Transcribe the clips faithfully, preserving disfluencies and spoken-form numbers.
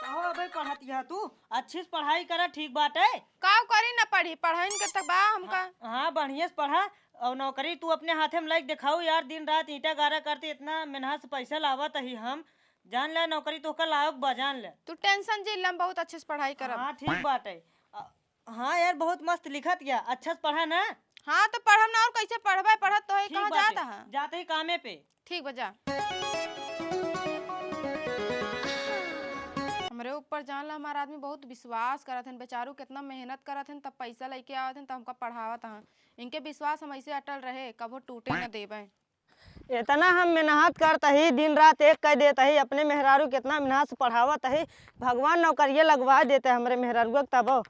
कहो अबे पढ़त यह तू, अच्छे से पढ़ाई करा, ठीक बाटे। का करी ना पढ़ी, पढ़ाइन के त बा हमका। हाँ, हाँ, बढ़िया से पढ़ा। और नौकरी तू अपने हाथे में लाइक देखाऊ यार, दिन रात ईंटा गारा करते इतना मेहनत से पैसा लावत ही हम, जान ले नौकरी तोहका लायक बा, जान ले। तू tension जी लम, बहुत अच्छे से पढ़ाई करब। हाँ, ठीक बाटे। अ, हाँ यार, बहुत मस्त लिखत या, अच्छा से पढ़ा ना। हाँ, तो पढ़ब ना, और कैसे पढ़बे? पढ़त तो है, ठीक कहाँ बाटे, जात है? जात ही कामे पे। ठीक बा, जा। हमरे ऊपर जान ला, हमार आदमी बहुत विश्वास करत हन, बेचारू कितना मेहनत करत हन, तब पैसा लेके आवत हन, तब हमका पढ़ावत हन। इनके विश्वास हम ऐसे अटल रहे, कबो टूटे न देबे। इतना हम मेहनत करत ही, दिन रात एक कर देत ही, अपने मेहरारू कितना मेहनत से पढ़ावत ही, भगवान नौकरिये लगवा देते हमरे मेहरारुआ के तबो।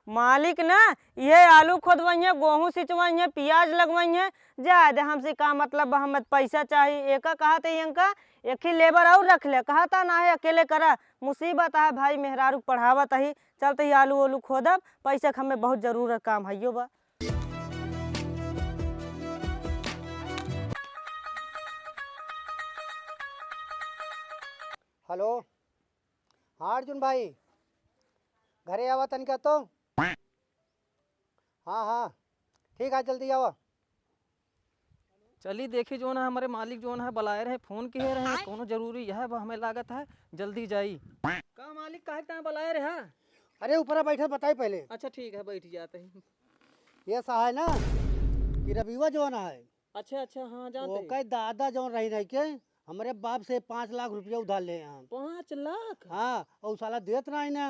मालिक ना, ये आलू खोदवइहें, गोहूँ सिंचवइहें, पियाज लगवइहें, जाए दे, हमसे का मतलब बा, हमें पैसा चाही। एका कहत ही इनका, एक ही लेबर और रख ले, कहता ना है अकेले करा, मुसीबत है भाई, मेहरारू के पढ़ावत ही, चलते ही आलू ओलू खोदब, पैसा के हमें बहुत जरूरत काम हइयो बा। हेलो, हाँ अर्जुन भाई, घरे आवा तनिका तो। हाँ, हाँ, ठीक है, जल्दी आवा। चली देखी, जौन है हमरे मालिक जौन है बुलाए रहे, फोन किहे रहे, कौनो जरूरी है, वो हमें लागत है, जल्दी जाई। का मालिक, काहे के टाइम बुलाए रहे? अरे ऊपर बैठे, बताई पहले। अच्छा ठीक है, बैठ जाते हैं। ये सा है ना कि रबीवा जौन है, अच्छा अच्छा, हाँ जानते हैं। ओके दादा जौन रही नहीं के, हमरे बाप से पाँच लाख रुपया उधार ले हैं। पाँच लाख? हाँ, और साला देत नहीं ना,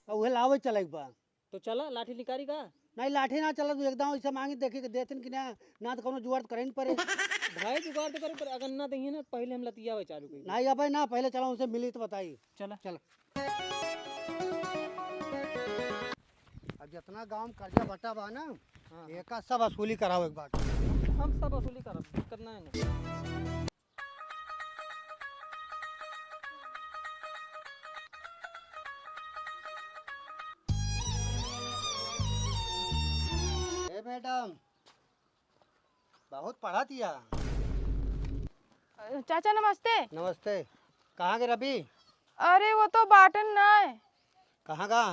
और उहे लावे चले एक बार। तो चला, लाठी निकारी का? नहीं, लाठी ना चला, तू एकदम ऐसे मांगी देखी कि देथिन कि ना, ना तो कौनो जुगाड़ तो करे न पड़े। भाई जुगाड़ तो करे, पर अगर ना दहिए ना, पहले हम लतियावे चालू करी। नहीं, अबे ना, पहले चला उनसे मिली तो बताई। चला। चला। अब जितना गाँव में कर्जा बटा बा ना, हाँ। एका सब वसूली कराओ एक बार। हम सब वसूली करब, दिक्कत ना है ना। ए मैडम, बहुत पढ़त या। चाचा नमस्ते। नमस्ते। कहाँ गए रवि? अरे वो तो बाटन ना है। कहाँ का?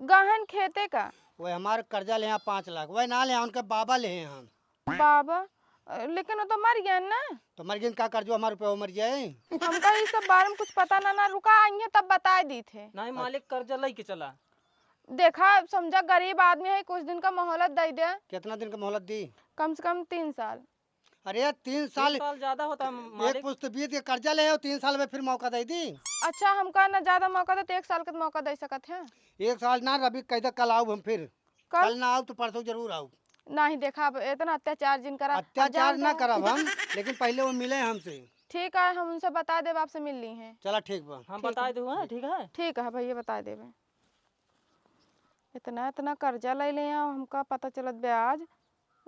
गहन खेते का। वह हमार कर्जा ले हैं पाँच लाख, वह ना ले हैं, उनके बाबा ले हैं हम। बाबा, अ, लेकिन वो तो मर गए ना। तो मर गए, का कर जो हमार रुपया वो मर जाए? हमका ई सब बारे में कुछ पता ना, ना, रुका, आइए तब बताए दी थे। नहीं मालिक, कर्जा लेके चला। देखा, समझा, गरीब आदमी है, कुछ दिन का मोहलत दे दे। कितना दिन का मोहलत दी? कम से कम तीन साल। अरे, तीन साल, तीन साल ज्यादा होता एक मालिक। पुश्त बीत के कर्जा ले हो, तीन साल में फिर मौका दे दी। अच्छा, हमका ना ज्यादा मौका दे, तो एक साल का मौका दे सकत हैं। एक साल ना, रवि, कैदा कल आउब हम फिर। कल? कल ना आउब तो परसों जरूर आउब। नहीं, देखा, अब इतना अत्याचार जिन करा। अत्याचार जानते ना हैं। करब हम, लेकिन पहले वो मिले हमसे। ठीक है, हम उनसे बता देब, आपसे मिल ली हैं। चला, ठीक बा। हम ठीक बता है। देबो, हाँ, ठीक है। ठीक है भैया, बता देबे। इतना, इतना कर्जा ले ले हैं, हमका पता चलत ब्याज।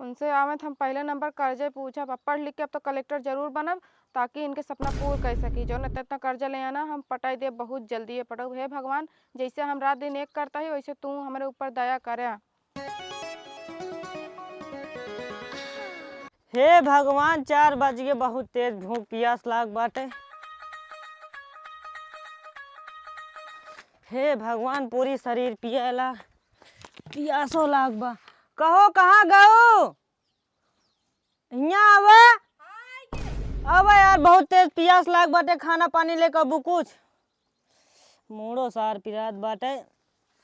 उनसे आवे तो हम पहले नंबर कर्जे पूछब। अब पढ़ लिख के अब तो कलेक्टर जरूर बनब, ताकि इनके सपना पूर कर सकी। जौन इतना, इतना कर्जा ले आना, हम पटाई देब बहुत जल्दी ये पटऊ। हे भगवान, जैसे हम रात दिन एक करता ही, वैसे तू हमरे ऊपर दया करे। हे भगवान, चार बज गए, बहुत तेज भूख पियास लाग बाटे। हे भगवान, पूरी शरीर पियला, पियासो लाग बा। कहो, कहाँ गऊ? हियाँ आवा। आवा यार, बहुत तेज पियास लाग बाटे, खाना पानी लेके अबू कुछ। मूड़ो सार पिरात बाटे।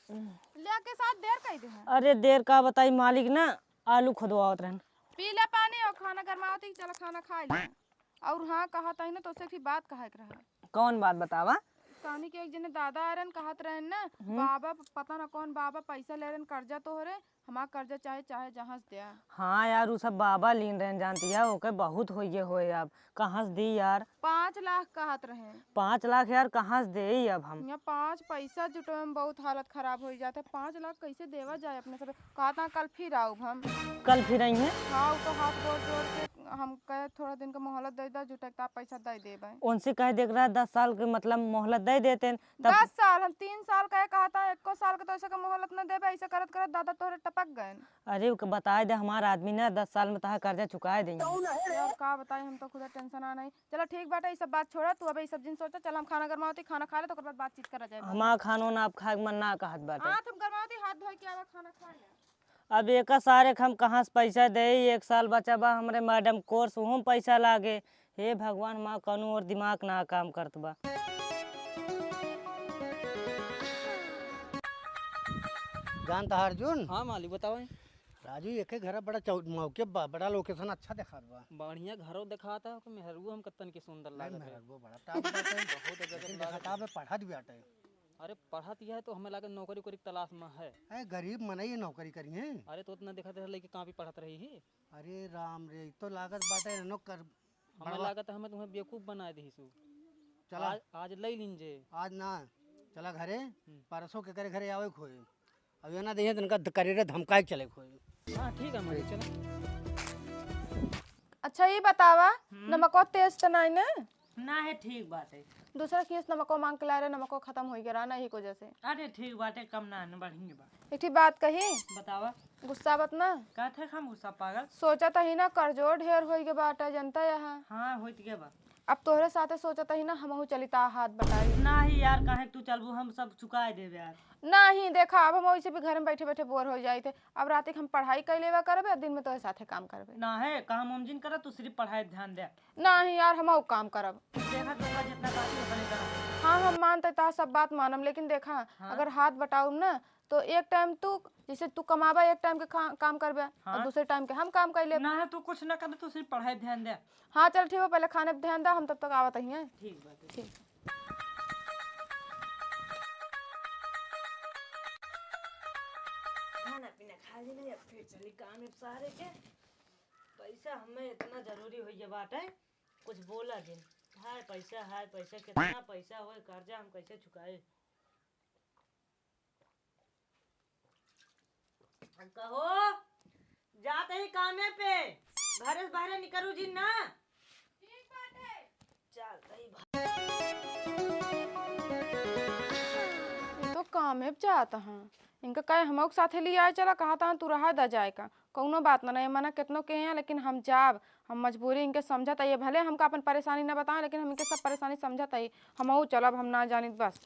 लेके साथ देर कई दे हैं। अरे देर का बताई, मालिक ना आलू खोदवावत रहन। पी ले पानी और खाना गरमावत ही, चला खाना खा ले। और हाँ, कहत ही ना, तोसे एक बात कहे के रहा। कौन बात बतावा? कहनी के एक जने दादा आ रहन, कहत रहन ना, हम्म। बाबा, पता ना कौन बाबा पैसा ले रहन कर्जा तोहरे, हमार कर्जा चाहे, चाहे जहाँ से द्या। हाँ यार, उ सब बाबा लीन रहन, जानती है, ओके बहुत होइए होए अब। कहाँ से दी यार? पाँच लाख कहत रहे। पाँच लाख यार, कहाँ से देई अब हम? यहाँ पाँच पैसा जुटवे में बहुत हालत खराब हो जाता है। पाँच लाख कैसे देवा जाए अपने सब? कहता कल फिर आउब हम। कल फिर आई हैं? हाँ, वो तो हाथ गोड़ जोड़ के हम कहे थोड़ा दिन का मोहलत दे दो, जुटे का पैसा दे देबे। उनसे कह दे रहा दस साल के मतलब मोहलत दे देते हैं, तब दस साल? हम तीन साल कहे कहा था, एको साल के तो ऐसे का मोहलत न देबे, ऐसे करत करत दादा तोहरे टपक गए। अरे, ओके बताए दे, हमार आदमी ना दस साल में तहार कर्जा चुकाए देंगे। यार, का बताई, हम तो खुद टेंशन आ नहीं। चला ठीक बाटे, ई सब बात छोड़ा, तू अबे ई सब जिन सोचा, चला हम खाना गरमावती, खाना खा ले, तो ओकर बाद बातचीत करा जाए। हमार खानो ना अब खाए के मन ना कहत बाटे। हाथ हम गरमावती, हाथ धोए के आवा, खाना खा ले। अब एका सारे के हम कहाँ से पैसा देई, एक साल बचा बा हमरे मैडम कोर्स, उहू में पैसा लागे। हे भगवान, हमार कौनो और दिमाग ना काम करत बा। जानता है अर्जुन? हाँ मालिक, बताओ। राजू, एके घर बड़ा चौ-, मौके बा, बड़ा लोकेशन अच्छा देखात बा। बढ़िया घरो देखाता है, मेहरुओ हम कत्तन के सुंदर नहीं, लागत है। मेहरुओ बड़ा टाप बाटे। बहुत गजब लेकिन लागत देखा है। बे पढ़त भी आटे। अरे पढ़त यह है तो हमें लागत नौकरी उकरी के तलाश में है। अरे गरीब मनई नौकरी करी है। अरे तो उतना देखत रहे लइके कहाँ भी पढ़त रही ही। अरे राम रे, ई तो लागत बाटे नो कर हमें बड़वा। लागत है हमें तुम्हें बेवकूफ बनाए दीसु। चला। आज, आज लई लीन जे। आज ना, चला घरे, हम्म। परसों के करे घरे आवे खोए। अब ये ना देहे तनका द-, करेरे धमकाए के चले खोए। हाँ, ठीक है, मालिक, चला। अच्छा, ई बतावा, हम्म। नमको तेज त नाई ना? ना है, ठीक बात है। दूसरा खीस नमको मांग के लाए रहे, नमको खतम होई गया रहा ना, यही वजह से। अरे, ठीक बात है, कम ना है, बढ़िया बा। एक ठी बात कही? बतावा। गुस्सा मत ना। का थे हम गुस्सा, पागल? सोचा त ही ना, कर्जो ढेर होई गया बाटे, जनता यहाँ। हाँ, होइत गया बा। अब तोहरे साथे सोचत ही ना, हमहू चली ता हाथ बटाई। नाही यार, काहे तू चलबू, हम सब चुकाए देबे यार। नाही, देखा, अब हम वैसे भी घर में बैठे बैठे बोर हो जाइत है। अब रात के हम पढ़ाई कर लेवा करबे, और दिन में तोहरे साथे काम करबे। ना है, काम हम जिन करब, तू सिर्फ पढ़ाई ध्यान दे। नाही यार, हमहू काम करब। देखा, देखा, जितना काफी अपने करब। हाँ, हम मानते ता सब बात मानम, लेकिन देखा, हाँ। अगर हाथ बटाउब ना, तो एक टाइम तू, जैसे तू कमाबा, एक टाइम के खा-, काम करबे, और हाँ। दूसरे टाइम के हम काम कर लेब। ना है, तू कुछ ना करबे, तू सिर्फ पढ़ाई ध्यान दे। हाँ, चल ठीक बा, पहले खाने पे ध्यान दे, हम तब तक आवत ही हैं। ठीक बा, ठीक। ठीक। खाना पीना खा ली ना, या फिर चली काम है सारे के। पैसा हमें इतना जरूरी हो गया बाटे, कुछ बोला जिन। हाय पैसा, हाय पैसा, कितना पैसा होए, कर्जा हम कैसे चुकाए? कहो, जात ही कामे पे, घरे से बाहरे निकरू जिन ना। ठीक बाटे। चल, तई भा- ये तो कामे पे जात हैं। इनका कहे हमहू के साथे लियाए चला, कहा था तू रहा दा जाए का। कौनो बात ना, ना, ये मना कितनो के हैं, लेकिन हम जाब। हम मजबूरी इनके समझत है, ये भले हमका अपन परेशानी ना बताएं, लेकिन हम इनके सब परेशानी समझत है। हमहू चलब, हम ना जानित बस।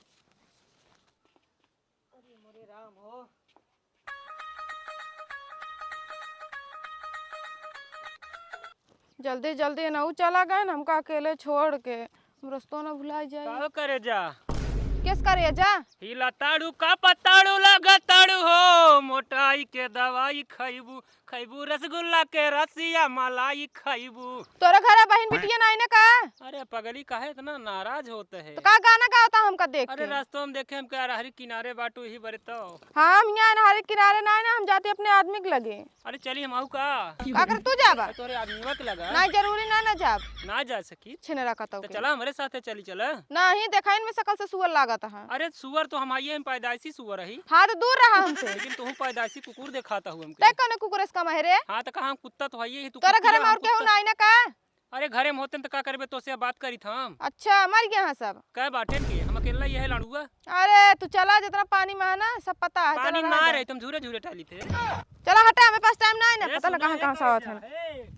अरे मोरे राम हो। जल्दी जल्दी ना ऊ चला गए ना हमका अकेले छोड़ के, हम रस्तो ना भुला जाए। का करे जा? किस करे जा? हिला ताड़ू का पताड़ू लगा ताड़ू हो, मोटाई के दवाई खइबू, खइबू रसगुल्ला के रसिया मलाई खइबू। तोरे घरे बहिन बिटिया नाई ना का? अरे पगली, काहे इतना नाराज होत है? तो का गाना गावता हमका देख अरे के? रास्ता में देखे हम क्या रहरी किनारे बाटू ही बरे तो। हम यहाँ रहरी किनारे नाई ना, हम जाती अपने आदमी के लगे। अरे चली हम आऊ का? का कर तू जाबा? अरे तोरे आदमीवा के लगा। नाई जरूरी ना, ना जाब। ना जा सकी। छिनरा का तो तो के। चला हमरे साथे चली चला। नहीं, देखा इनमें शकल से सुअर लागत है। अरे सुअर तो हम आइए, हम पैदाइशी सुअर रही। हाँ तो दूर रहा हमसे। लेकिन तू पैदाइशी कुकुर देखाता हूँ हमके। तै कौन कुकुर से कम है रे? हाँ तो कहा हम कुत्ता तो हइये ही, तू तोरे कुत्ता, घरे में हम और केहू कुत्ता। नाई ना का? अरे घरे में होते न तो का करबे, तोसे बात करी था हम। अच्छा, मर गया हाँ सब। कै बाटे के? हम अकेला ही है लड़ुआ। अरे तू चला, जितना पानी में है ना सब पता है, पानी चला ना रहे, तुम झूरे झूरे टाली थे। चला हटा, हमें पास टाइम ना है ना, ए, पता ना सुना कहाँ है कहाँ से आवत है। ए,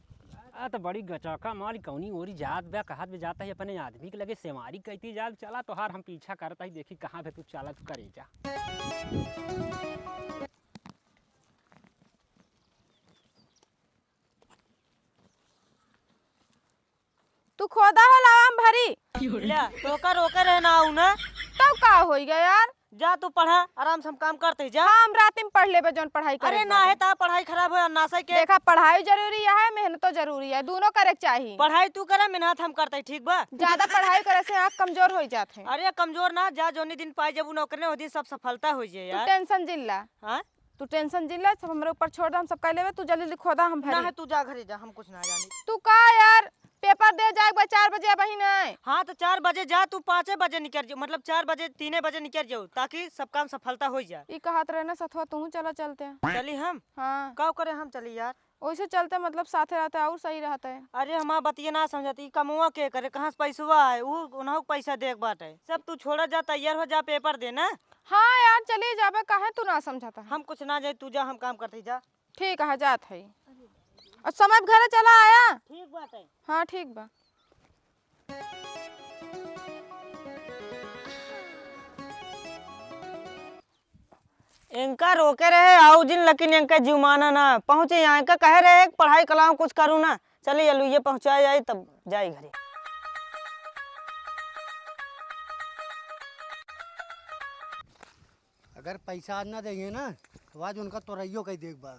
आ तो बड़ी गचौका मारी कौनी ओरी जात बा, कहत बे जाता है अपने आदमी के लगे सेवारी कहती जात, चला तोहार हम पीछा करता ही, देखी कहाँ बे तू चला तू करे जा। तू खोदा हो लावा हम भरी। ले, तोका रोके रहे ना आऊ ना। तो का होई गया यार? जा तू पढ़ा, आराम से हम काम करते ही जा। हाँ, हम रात में पढ़ लेबे जौन पढ़ाई करे अरे के ना बाटे। है ता पढ़ाई खराब हो नासा के। देखा, पढ़ाई जरूरी है, मेहनतो जरूरी है, दोनों करे के चाही। पढ़ाई तू करे, मेहनत हम करते ही, ठीक बा? ज्यादा पढ़ाई करे से आँख कमजोर हो जात है। अरे कमजोर ना, जा जौनी दिन पाई जब नौकरी हो दिन सब सफलता हो जाए तू यार। टेंशन जिन ला। हाँ? तू टेंशन जिन ले, सब हमरे ऊपर छोड़ दे, हम सब कर लेबे। तू जल्दी जल्दी खोदा, हम ना भरी। है, तू जा घरे जा, हम कुछ ना जानी। तू का यार, पेपर दे जाए बा चार बजे, अबही नहीं। हाँ, तो चार बजे जा, तू पाँचे बजे निकल जाओ, मतलब चार बजे, तीने बजे निकल जाओ, ताकि सब काम सफलता हो जाए। ई कहत रहे ना सथवा, तू चला चलते हैं। चली हम? हाँ। का करे हम चली यार? ओइसे चलते मतलब साथे रहते और सही रहते। अरे हमार बतिया ना समझत, ई कमवा के करे, कहाँ से पैसवा आए, ऊ उन्हों के पैसा देख बाटे। सब तू छोड़ा जा, तैयार हो जा, पेपर दे ना। हाँ यार, चली जाबे, काहे तू ना समझत है? हम कुछ ना जाए, तू जा, हम काम करते जा। ठीक है, जात है। और समय पे घरे चला आया। ठीक बाटे। हाँ, ठीक बा। इनका रोके रहे आऊ जिन, लेकिन इनका जीव माना ना। पहुँचे यहाँ, इनका कहे रहे कि पढ़ाई कलाम कुछ करू ना। चली अलुइये पहुँचा जाई, तब जाई घरे। अगर पैसा आज ना देंगे ना, तो आज उनका तोरइयो कई देख बा।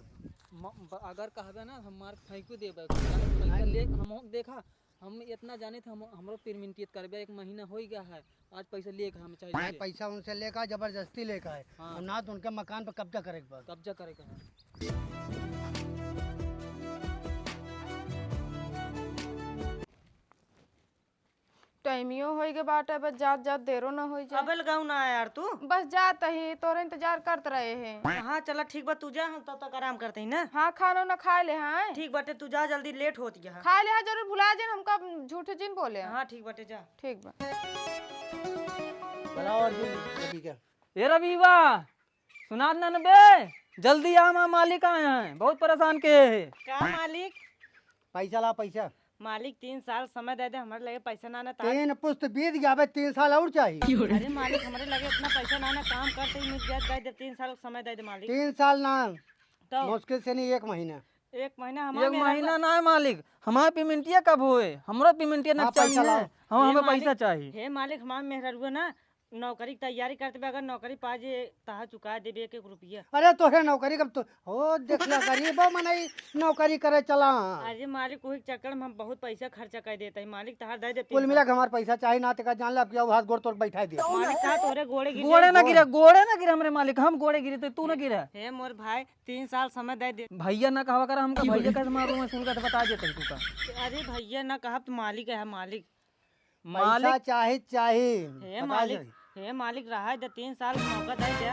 म-, ब-, अगर कहबे ना, हम मार फेंकू देबे। पैसा नहीं। ले, हम देखा, हम इतना जाने थे, हम, हमरो पेमेंट करबे, एक महीना हो ही गया है। आज पैसा लेके हम चाहे नहीं, लेके। पैसा उनसे लेके आ, जबरदस्ती लेके आए। हाँ। और ना तो उनके मकान पे कब्जा करे के बा। कब्जा करे के है। टाइमियो होई के बाटे, बस जात जात देरो न होई जाए। अबे लगाऊ ना यार तू। बस जात ही, तोरे इंतजार करत रहे हैं। हाँ चला ठीक बा, तू जा, हम तब तक आराम करते ही ना। हाँ, खाना ना खाए ले हैं। ठीक बाटे, तू जा जल्दी, लेट होत गया। खाए ले हैं जरूर, भुला जिन, हमका झूठे जिन बोले हैं। हाँ ठीक बाटे, जा। ठीक बा। बुलाओ अर्जुन, रवि का। ए रविवा, सुनात ना न बे, जल्दी आ, हमार मालिक आए हैं, बहुत परेशान के है। का मालिक? पैसा ला, पैसा। मालिक, तीन साल समय दे दे, हमारे लगे पैसा ना ना तार। तीन पुस्त बीत गया, अबे तीन साल और चाहिए। अरे मालिक, हमारे लगे इतना पैसा ना ना, काम करते ही मिल जाए, दे दे, तीन साल समय दे दे मालिक। तीन साल ना, तो? मुश्किल से नहीं, एक महीना। एक महीना हमारे एक महीना ना है मालिक, हमारे पेमेंटिया कब होए? हमरो पेमेंटिया ना हाँ, चाहिए, पैसा लाओ। हम, हे हमें मालिक, पैसा चाहिए। हे मालिक, हमार मेहररुआ ना नौकरी की तैयारी करत बा, अगर नौकरी पा जे, तहा चुका देबे एक एक रुपया। अरे तोहे नौकरी कब तो हो, देख ला गरीबो मनई नौकरी करे चला। अरे मालिक, वही चक्कर में हम बहुत पैसा खर्चा कर देते हैं मालिक, तहार दे दे कुल तीन मिला साल। के हमार पैसा चाही ना, तेका जान ले, अब क्या हाथ गोड़ तोड़ के बैठा दे। मालिक, कहा तोरे गोड़े गिर गोड़े जाए। ना गिरे, गोड़े ना गिरे हमरे मालिक, हम गोड़े गिरे तो तू ना गिरे। हे मोर भाई, तीन साल समय दे दे। भैया ना कहवा करा हमका, भैया कैसे मारू मैं, सुन के तो बता देते तू का। अरे भैया ना कहब तो मालिक है, मालिक। पैसा मालिक। चाही, चाही। हे बता मालिक, दे। हे मालिक, रहा दे, तीन साल का मौका दे दे।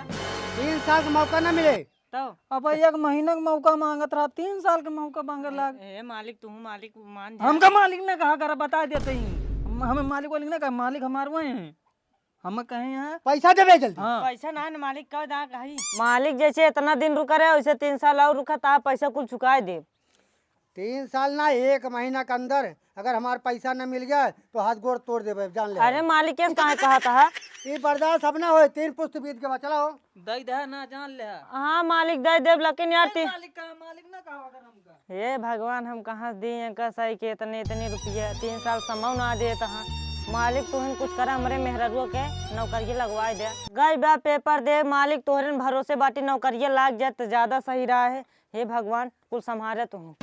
तीन साल का मौका ना मिले। तो? अब एक महीना का मौका मांगत रहा, तीन साल का मौका मांगे लाग। हे मालिक, तू मालिक मान जा। हमका मालिक ना कहा करा, बता देते ही। हम, हमें मालिक वालिक ना कहा, मालिक हमार वही हैं। हम कहे हैं। पैसा देबे जल्दी। हाँ। पैसा ना, ना मालिक, कह दा कही। मालिक जैसे इतना दिन रुका रहे, वैसे तीन साल और रुका, ता पैसा कुल चुकाए दे। तीन साल ना, एक महीना के अंदर अगर हमार पैसा न मिल गया तो हाथ गोड़ तोड़ देबे, जान ले। अरे मालिक, कैसे काहे कहत है? ई बर्दाश्त अब ना होए, तीन पुस्त बीत के बा, चला हो। दई दे ना, जान ले। हाँ मालिक, दे देब, लेकिन यार ए, ती- मालिक का, मालिक ना कहा अगर हमका। हे भगवान, हम कहाँ से दी इनका सही के इतने, इतने रुपया? तीन साल समौ ना देत हैं। मालिक, तू ही कुछ करा, हमरे मेहररुआ के नौकरी लगवाए दे। गई बा पेपर दे, मालिक, तोहरे भरोसे बाटी, नौकरिया लाग जाए तो ज्यादा सही रहा है। हे भगवान, कुल संभारे तू।